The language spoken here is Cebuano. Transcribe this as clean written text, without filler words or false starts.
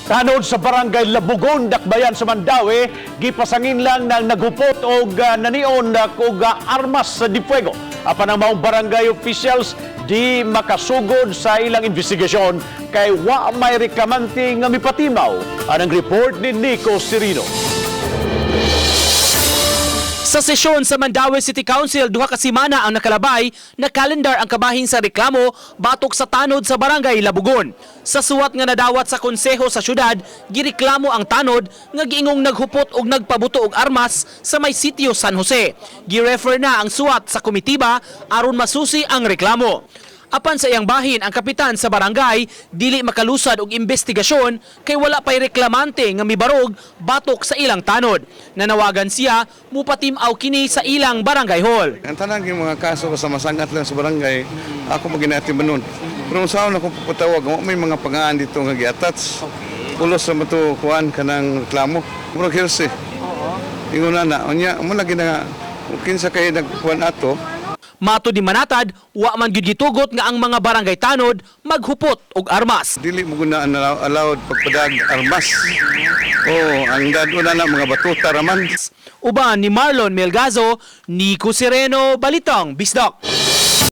Tanod sa barangay Labugon, Dakbayan sa Mandaue, gipasangin lang ng naghupot og nanion og armas sa de fuego. Apan ang maong barangay officials di makasugod sa ilang investigasyon kay wa may reklamante nga mipatimaw. Anang report ni Nico Serino. Sa sesyon sa Mandaue City Council, 2 ka semana ang nakalabay na calendar ang kabahin sa reklamo batok sa tanod sa barangay Labugon. Sa suwat nga nadawat sa konseho sa syudad, gireklamo ang tanod nga giingong naghupot og nagpabuto og armas sa may sitio San Jose. Girefer na ang suwat sa komitiba aron masusi ang reklamo. Apan sa iyang bahin, ang kapitan sa barangay dili makalusad og investigasyon kay wala pay reklamante nga mibarog batok sa ilang tanod. Nanawagan siya mupatim-aw kini sa ilang barangay hall. Ang tanan yung mga kaso ko sa masangat lang sa barangay, ako maginati man nun. Pero sa ako patawag, wa may mga pangaan dito nga gi-attach. Pulos sa mato kuan kanang reklamo. Murag hearsay. Ingon na na, unya mo lagi na kinsa kay nagkuan ato. Mato di manatad, wa man gyud gitugot nga ang mga barangay tanod maghupot og armas. Dili mo guna allowed pagpadag armas. Oh, ang dad na na mga batuta raman. Uban ni Marlon Melgazo, Nico Sereno, Balitang Bisdak.